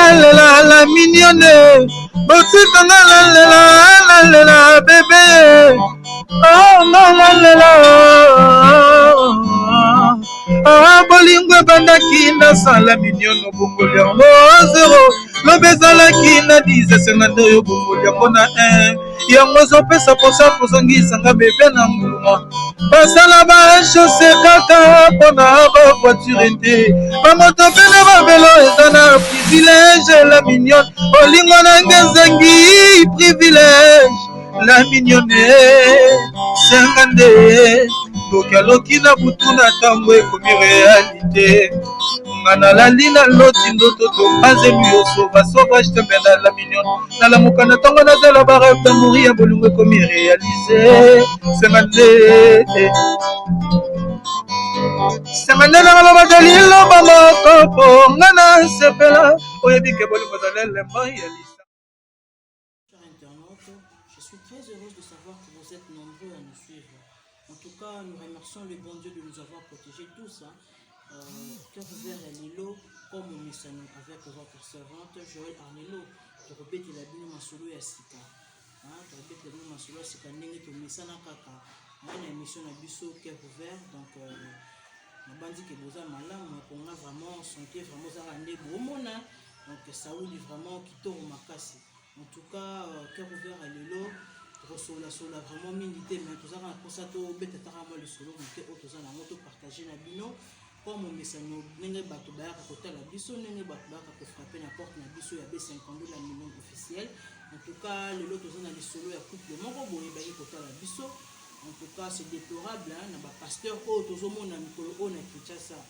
Nalela la mignonne, botika nga nalela, nalela bebe, oh nga nalela. Ah, bolingo ebandaki nasala mignonne, obongoli yango zero. Lobi ezalaki na 10, esenga nde oyo obongoli yango na 1. Yango ezopesa mposa kozongisanga bebe na nguluma. Basala bachausse kaka mpona bavoiture te, bamoto mpe na bavelo eza na privilège. La mignonne, bolingo nanga ezangi privilège. La mignonne, senga nde ndoki aloki na butu na ntango ekomi réalité. Nga nalali naloti ndoto topanzemi yo sova sauvage tembe na la mignonne. Nalamuka na ntongo nazala barêve d'amour ya bolingo ekomi réalisé. Senga nde, senga nde nanga lobaka liloba moko mpo nga nasepela. Oyebi ke bolingo ezala elembo ya lisa. Chers internautes, je suis très heureuse de savoir que vous êtes nombreux à nous suivre. En tout cas, nous remercions le bon Dieu de nous avoir protégés tous. Hein. Cœur ouvert ya lelo, comme omesano avec votre servante Joël Arnelo, tokobetela bino masolo ya sika. Hein, tokobetela bino masolo ya sika ndenge tomesana kaka, hein, na émission na biso Cœur ouvert. Donc nabandi ke boza malamu mponga, vraiment santé vraiment ozaka nde bomona. Donc sauli vraiment kitoko makasi. En tout cas, cœur ouvert ya lelo tokosolola vraiment mingi te, mais tozaka na mposa tobeta taka mwa lisolo moke oyo toza nango, topartage na bino comme omesano, ndenge bato bayaka kotala biso, ndenge bato bayaka kofrapper na porte na biso ya B52 la million officielle. En tout cas, lelo toza na lisolo ya couple moko boye bayaki kotala biso. En tout cas, c'est déplorable, hein, na bapasteur oyo tozomona mikolo oyo na Kinshasa.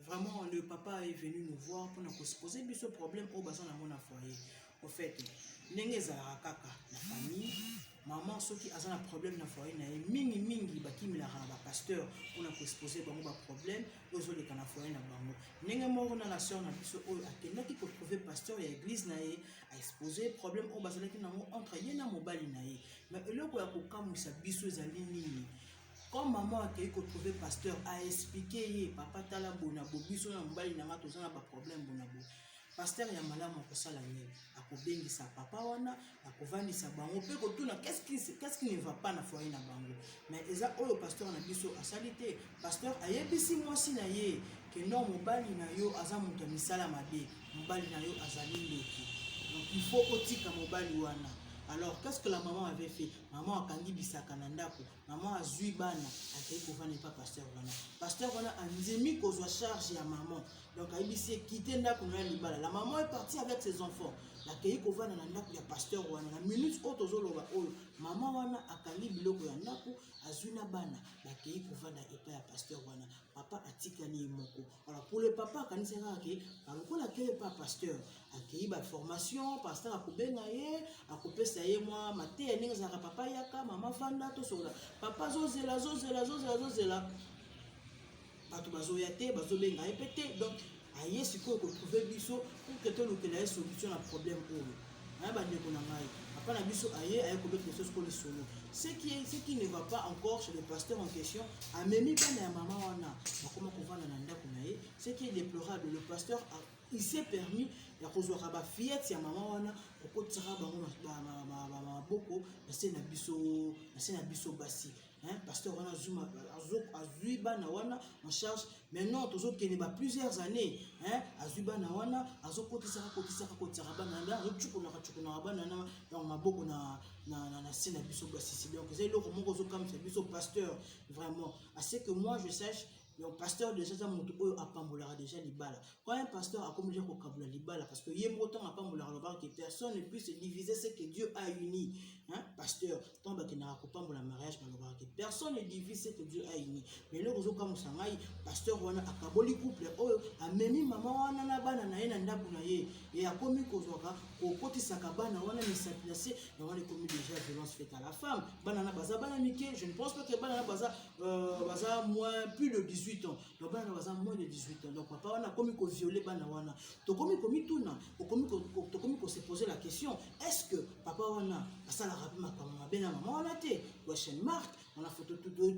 Vraiment, le papa est venu nous voir mpona koexposer biso problème oyo baza nango na foyer. Au fait, ndenge ezalaka kaka na famille, mama soki aza na problème na foyer na ye, mingimingi bakimelaka na bapasteur mpona koexposer bango baproblème oyo ezoleka na foyer na bango. Ndenge moko na la sœur na biso oyo akendaki kotrouver pasteur ya église na ye, aexposer problème oyo bazalaki nango entre ye na mobali na ye. Mais eloko ya kokamwisa biso ezali nini? Comme mama akei kotrouver pasteur, aexpliquer ye: "Papa, tala bona bo, biso na mobali na nga toza na baproblème bona bo." Pasteur ya malamu akosala nini? Akobengisa papa wana, akovandisa bango mpe kotuna qu'est-ce qui ne va pas na foyer na bango. Mais eza oyo pasteur na biso asali te. Pasteur ayebisi mwasi na ye ke non, mobali na yo aza moto ya misala mabe, mobali na yo azali ndoki, donc il faut otika mobali wana. Alors, qu'est-ce que la maman avait fait? Maman akangi bisaka na ndako, mama azwi bana, akei kovanda epa pasteur wana. Pasteur wana andimi kozwa charge ya maman, donc ayebisi ye quitte ndako na ya libala. La maman est partie avec ses enfants, akei kovanda na ndako ya pasteur wana. Na minute oyo tozoloba oyo, mama wana akangi biloko ya ndako, azwi na bana, bakei kovanda epai ya pasteur wana. Papa atikali ye moko. Alors, pour le papa, akanisi kaka ke lokola akei epai ya pasteur, akei baformation, pasteur akobenga ye, akopesa ye mwa mateya ndenge ezalaka: "Papa yaka, mama fanda, tosolola." Papa azozela, azozela, azozela, azozela, bato bazoya te, bazobenga ye mpe te. Donc aye sikoyo kotrouver biso pour ke tolukela ye solution na problème oyo. Aya, bandeko na ngai, papa na biso aye kobeta biso sikoyo lisolo. Ce qui ne va pas encore chez le pasteur en question, amemi bana ya mama wana, bakoma kovanda na ndako na ye. Ce qui est déplorable, le pasteur il s'est permis ya kozwaka bafillette ya mama wana, kokotisaka bango maboko na se na biso, na se na biso basi. Pasteur wana azwi bana wana en charge. Maintenant tozokende ba plusieurs années, azwi bana wana, azokotisaka, kotisaka, kotisaka bana wana, azocukunaka, cukunaka bana wana, donc maboko na se na biso basisi. Donc eza eloko moko ozokamwisa biso. Pasteur, vraiment, à ce que moi je sache, donc pasteur déjà aza moto oyo apambolaka déjà libala. Quand un pasteur akomi déjà kokabola libala, parce que ye moko ntango apambolaka alobaka que personne ne puisse diviser ce que Dieu a uni, hein? Pasteur ntango bakendaka kopambola mariage, balobaka que personne ne divise ce que Dieu a uni. Mais eloko ozokamwisa ngai, pasteur wana akaboli couple oyo, amemi mama wana na bana na ye na ndako na ye e akomi kozwaka, kokotisaka bana wana misapi na se na wana. Ekomi déjà violence faite à la femme. Bana na baza bana mike, je ne pense pas que bana na baza moins plus de 18. 18 ans. Donc bana baza moins de 18 ans. Donc papa wana akomi kovioler bana wana. Tokomi komituna, tokomi kose poser la question, est-ce que papa wana asalaka mpe makambo mabe na mama wana te? Question mark. Wana foto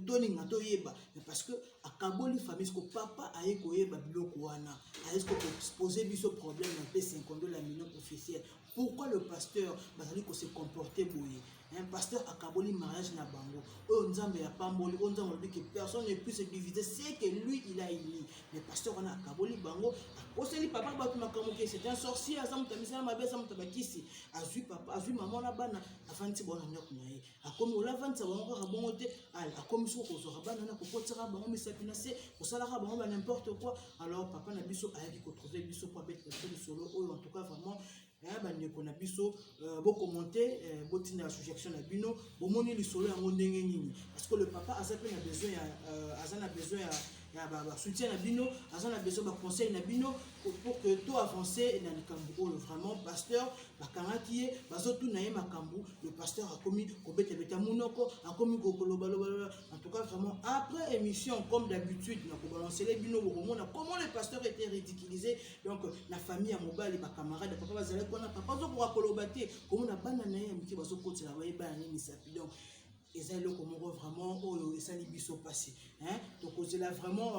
toninga toyeba, mais parce que akaboli famille, siko papa aye koyeba biloko wana, aye siko kopose biso problème na mpe 52 la million officielle. Pourquoi le pasteur bazali kose comporter boye? Un pasteur akaboli mariage na bango oyo Nzambe ya pamboli, oyo Nzambe alobi que personne ne puisse diviser ce que lui il a uni. Mais pasteur wana akaboli bango, akoseli papa bato makambo ke c'est un sorcier, aza moto ya misala mabe, aza moto ya bakisi. Azwi papa, azwi mama na bana, afandisi bango na ndako na ye. Akomi olavandisa bango kaka bongo te, akomi soko kozwaka bana na kokotisaka bango misapi na se, kosalaka bango ba n'importe quoi. Alors papa na biso ayaki kotrouver biso po abetela biso lisolo oyo. En tout cas vraiment, bandeko na biso, bocommenter, botinda suggestion na bino. Bomoni lisolo yango ndenge nini? Parce que le papa aza mpe na besoin ya aza na besoin ya basoutien na bino, aza na besoin baconseil na bino pour que to avancer na likambo oyo. Vraiment, pasteur bakangaki ye, bazotuna ye makambo, le pasteur akomi kobetabeta monoko, akomi kolobaloba. En tout cas vraiment, après émission, comme d'habitude, na kobalancele bino, bokomona comment le pasteur était ridiculisé. Donc na famille ya mobali, bacamarade papa bazalaki wana, papa azokoka koloba te, komona bana na ye ya mike bazokotela bayebana nini misapi. Donc eza eloko moko vraiment oyo esali biso mpasi. Tokozela vraiment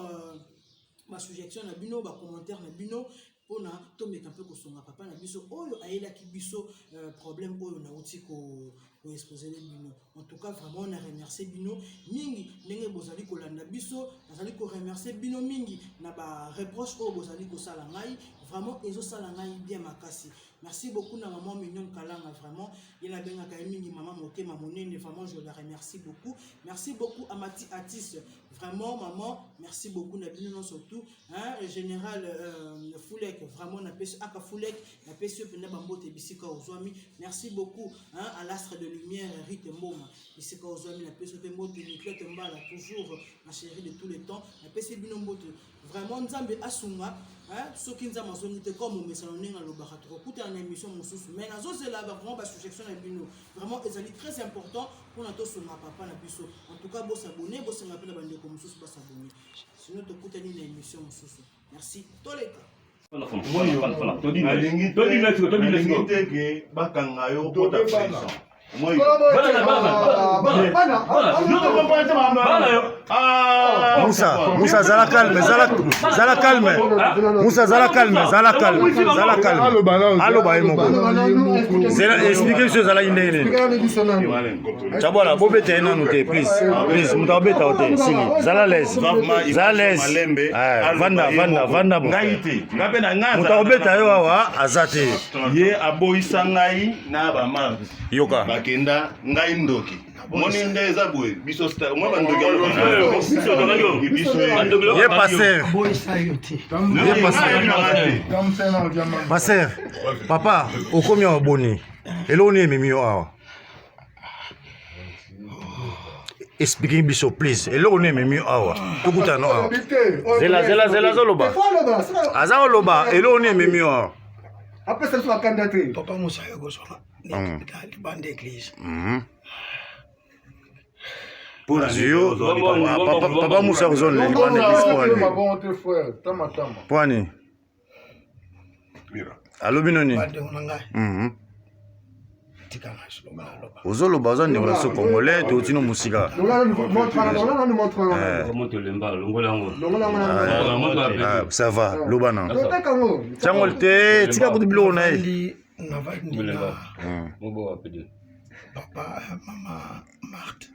basuggestion na bino, bacommentaire na bino, mpona tomeka mpe kosunga papa na biso oyo ayelaki biso problème oyo nauti koexposer bino. En tout cas vraiment, na remercie bino mingi ndenge bozali kolanda biso. Nazali koremercie bino mingi na bareproche oyo bozali kosala ngai. Vraiment ezosala ngai bien makasi. Merci beaucoup na maman Mignon Kalanga. Vraiment, ye nabengaka ye mingi mama motema monene. Vraiment, je la remercie beaucoup. Merci beaucoup à Mati Atis. Vraiment maman, merci beaucoup na bino nyonso tout, hein. Général Fulek, vraiment napesi aka Fulek, napesi yo mpenza bambote bisika ozwami. Merci beaucoup, hein, à l'astre de lumière Rite Mboma, bisika ozwami, napesi yo mpe mbote. Niclete Mbala, toujours ma chérie de tous les temps, napesi bino mbote. Vraiment, Nzambe asunga, hein. Soki Nzambe azongi te, comme omesano ndenge alobaka, tokokutana na émission mosusu, mais nazozela vraiment basuggestion na bino. Vraiment ezali très important mpona tosunga papa na biso. En tout cas, bos'abonner, bosenga mpe na bandeko mosusu bas'abonner. Sinon tokutani na émission mosusu. Merci, toleka. Nalingi te ke bakanga yo kota prison. Moussa, Moussa, zala calme, zala, zala calme. Moussa, zala calme, zala calme, zala calme. Aloba ye moko. Zela, explique biso ezalaki ndenge nini. Chabwala, bobeta ye nanu te, please. Please, moto abeta yo te, sili. Zala l'aise. Zala l'aise. Vanda, vanda, vanda. Ngai te, ngai mpe na ngai. Moto akobeta yo awa aza te. Ye aboyisa ngai na bamarke. Yoka. Bakenda ngai ndoki. Moni nde eza boye, biso mwa bandoki biso. Ye pasteur. Ye pasteur. Pasteur. Papa, okomi awa boni? Eloko nini ememi yo awa? Explique biso please. Eloko nini ememi yo awa? Tokutana awa. Zela, zela, zela, azoloba. Aza koloba, eloko nini ememi yo awa? Apesa biso bakanda te. Papa Musa, yo kozwanga libanda église. Yo, papa Musa, kozwa libanda église po ani? Alobi noni? Bandeko na ngai, tika ngai soloba, naloba. Ozoloba, oza ndeko na biso congolais, toutino mosika. Ça va, loba na ntango te, tika kutu biloko na ye. Navandi na papa, mama Marthe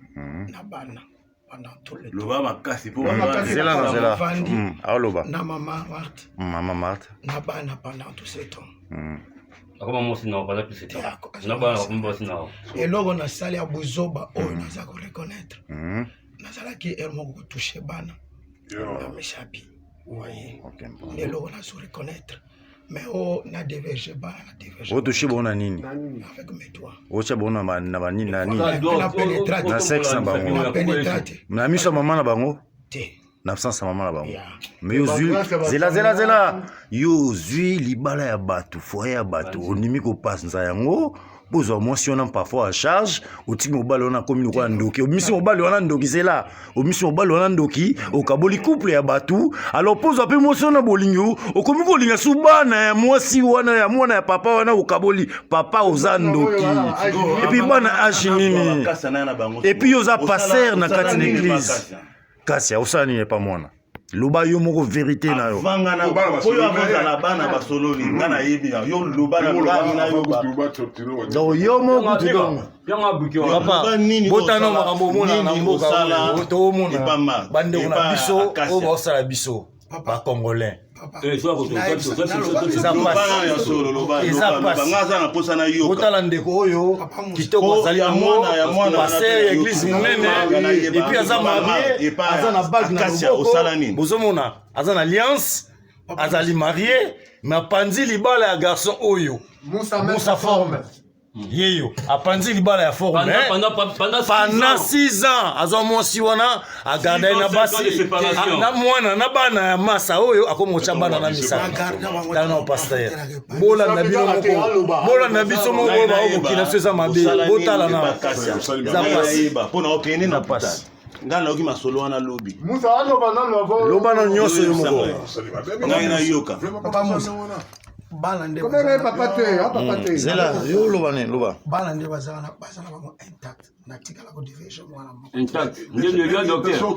na bana pendant tout le temps. Loba makasi mpo. Zela na zela. Navandi aoloba. na mama Marthe. Mama Marthe. Na bana pendant tout ce temps. Akoma mwasi na baza plus na bana, bakoma basi na. Eloko nasali ya buzoba oyo naza koreconnaître, nazalaki heure moko kotoucher bana na misapi, voye nde eloko nazo reconnaître. Mais o na déverge bana, na déverge. Otoucher bango na nini? Avec mes doigts. Otya bango na banini, na nini? Na pénétra. Na sexe na bango? Na pénétra te. Na miso ya mama na bango? Te. Na absence ya mama na bango. Mais ozwi, zela, zela, zela, yo ozwi libala ya bato, foyer ya bato, ondimi kopanza yango. Bozwa mwasi wana parfois à charge, otiki mobali wana akomi lokola ndoki, obimisi mobali wana ndoki, zela, obimisi mobali wana ndoki, okaboli couple ya bato. Alors pozwa mpe mwasi wana bolingo, okomi kolinga su bana ya mwasi wana ya mwana ya papa wana, okaboli papa, oza ndoki. Et puis bana age nini? Et puis oza pasteur na kati na église. Kasi osala nini epa mwana? Loba yo moko vérité na yo. Oyo akozala bana basololi, nga nayebi yo, loba na ngai na yo. Donc yo moko kutu, donc papa, botana makambo omona na mboka oyo toomona bandeko na biso oyo baosala biso bacongolais. Eza pasi, eza pasi. Botala ndeko oyo kitoko azali yango, pasteur ya église monene, et puis aza marié, aza na bague na loboko, bozomona aza na alliance, azali marié, mais apanzi libala ya garçon oyo Musa Forme. Yeyo apanzi libala ya Forme pendant 6 ans, azwa mwasi wana, agarda ye na basi na mwana na bana ya masa oyo akomi kotya bana na misala. Tala na pasteur, bolanda bino moko, bolanda biso moko oyo baokokila biso, eza mabe. Botala na eza pasi, eza pasi. Ngai nayoki masolo wana lobi. Loba na nyonso yo moko. Ngai nayoka. Bana nde papa te, papa te. Zela, yo oloba nini? Loba. Bana nde baza na bango intact, natikala kodiverge mwana moko. Intact nde docteur.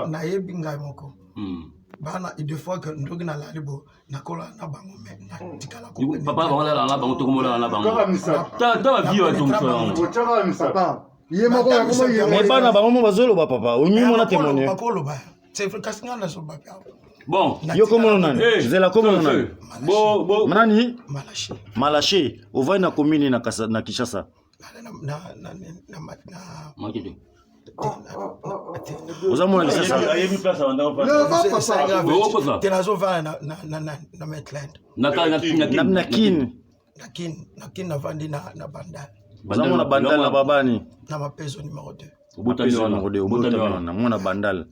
Nayebi ngai moko bana, des fois que ndoki nalali bo nakola na bango, mais natikala. Papa, bango lala na bango, tokomolala na bango ta bavie batongiso yango. Ye moko. Mais bana bango mo bazoloba, papa, omi mona témoigne. Bakoloba, c'est vrai, kasi ngai nazoloba mpe. Bon. Yo komono nani? Zela, komono nani? Bo bo. Nani? Malaché. Malaché, ovandi na commune na na Kinshasa? Na na na na Makete. Oza mona Kinshasa? Ayebi place abanda. Te, nazovanda na na na na Maitland. Na na na Kin. Na Kin, na Kin, navandi na Bandal. Oza mona Bandal na babani? Na Mapezo numéro 2. Obotami wana. Obotami wana, mwana Bandal.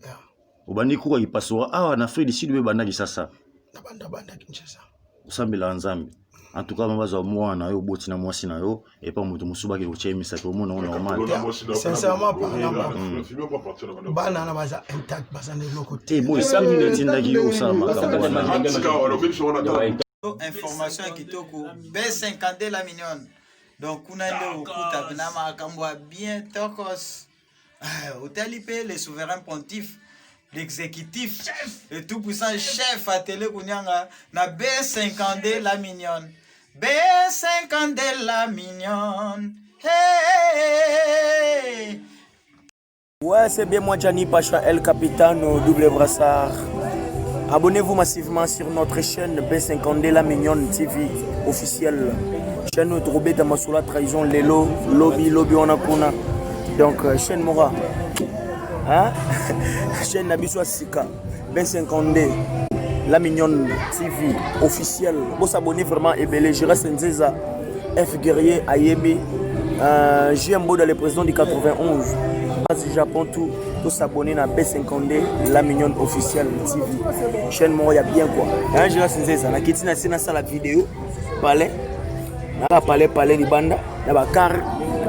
Obandi kuka kipasora awa na Afrique du Sud mpe ebanda Kinshasa? Na banda banda Kinshasa. Osambelaka Nzambe? En tout cas, bazwa mwana yo oboti na mwasi na yo epa moto mosusu, bake kotia ye misapi, omona ngo normal? Sincèrement parlant, bana wana baza intact, baza na eloko te. Te, bo esambi nde etindaki yo osala makambo wana? Information ya kitoko, B52 la mignonne. Donc kuna nde okuta mpena makambo ya bien tokos. Otali mpe le souverain pontife, l'exécutif, le tout puissant chef Atele Kunyanga na B52 la mignonne. B52 la mignonne. Hey! Ouais, c'est bien moi, Gianni Pacha El Capitano, double brassard. Abonnez-vous massivement sur notre chaîne B52 La Mignonne TV officielle. Chaîne Drobé Tamasula Trahison Lelo, Lobby, Lobby Onakuna. Donc, chaîne Mora. Hein? Chaîne na biso Sika. B52 La Mignonne TV officielle. Vous s'abonner vraiment ebele. Je reste Nzeza F Guerrier Ayemi. JM Boda, le président du 91. Base Japon, tout. Tout s'abonner na B52 La Mignonne officielle TV. Chaîne moko ya bien quoi. Hein, je reste Nzeza. Na kiti na sina sala vidéo. Palais. Na palais palais libanda. Na bakar.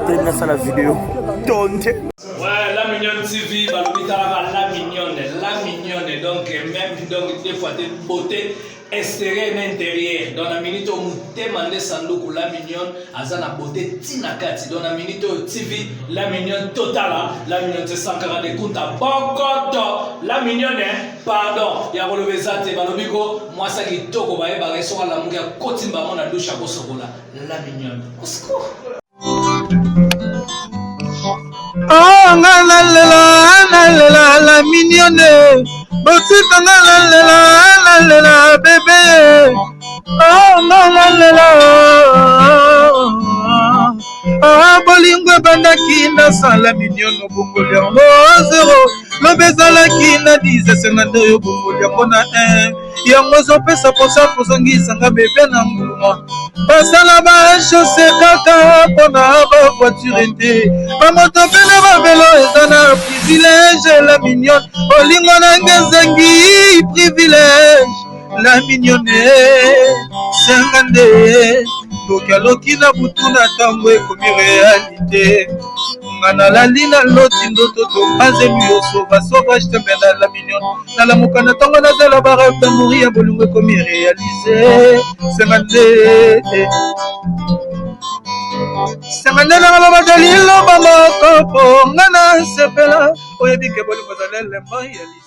Tele na sala vidéo. Tonde. Ouais, La Mignonne TV, balobi talaka La Mignonne, La Mignonne, donc même donc des fois de beauté extérieure na intérieure. Donc na minute oyo motema nde sanduku, La Mignonne aza na beauté ntina kati. Donc na minute oyo TV La Mignonne totala La Mignonne te 140 kunta bokoto La Mignonne, pardon ya koloba eza te. Balobi ko mwasi ya kitoko bayebaka ye soki alamuki akoti mbango na douche akosokola. La Mignonne, au secours. Oh, nga nalela, nalela la mignonne, botika nga nalela, nalela bébé. Oh, nga nalela. Oh, bolingo ebandaki nasala miniono, bongoli yango zero, lobi ezalaki na 10, esenga nde oyo bongoli yango na 1, yango ezopesa mposa kozongisanga bébé na nguluma. Basala bachaussée kaka mpona bavoiture te, bamoto mpe na bavélo eza na privilège. La mignonne, bolingo nanga ezangi privilège. La mignonne, senga nde. Ndoki aloki na butu na ntango ekomi realite. Nga nalali na loti ndoto to azemi yo sova sauvage tembe na la mignonne. Nalamuka na ntango nazala ba rêve d'amour ya bolingo ekomi réalise. Senga nde senga nde nanga lobaka liloba moko po nga nasepela oyebi ke bolingo ezala elemba ya.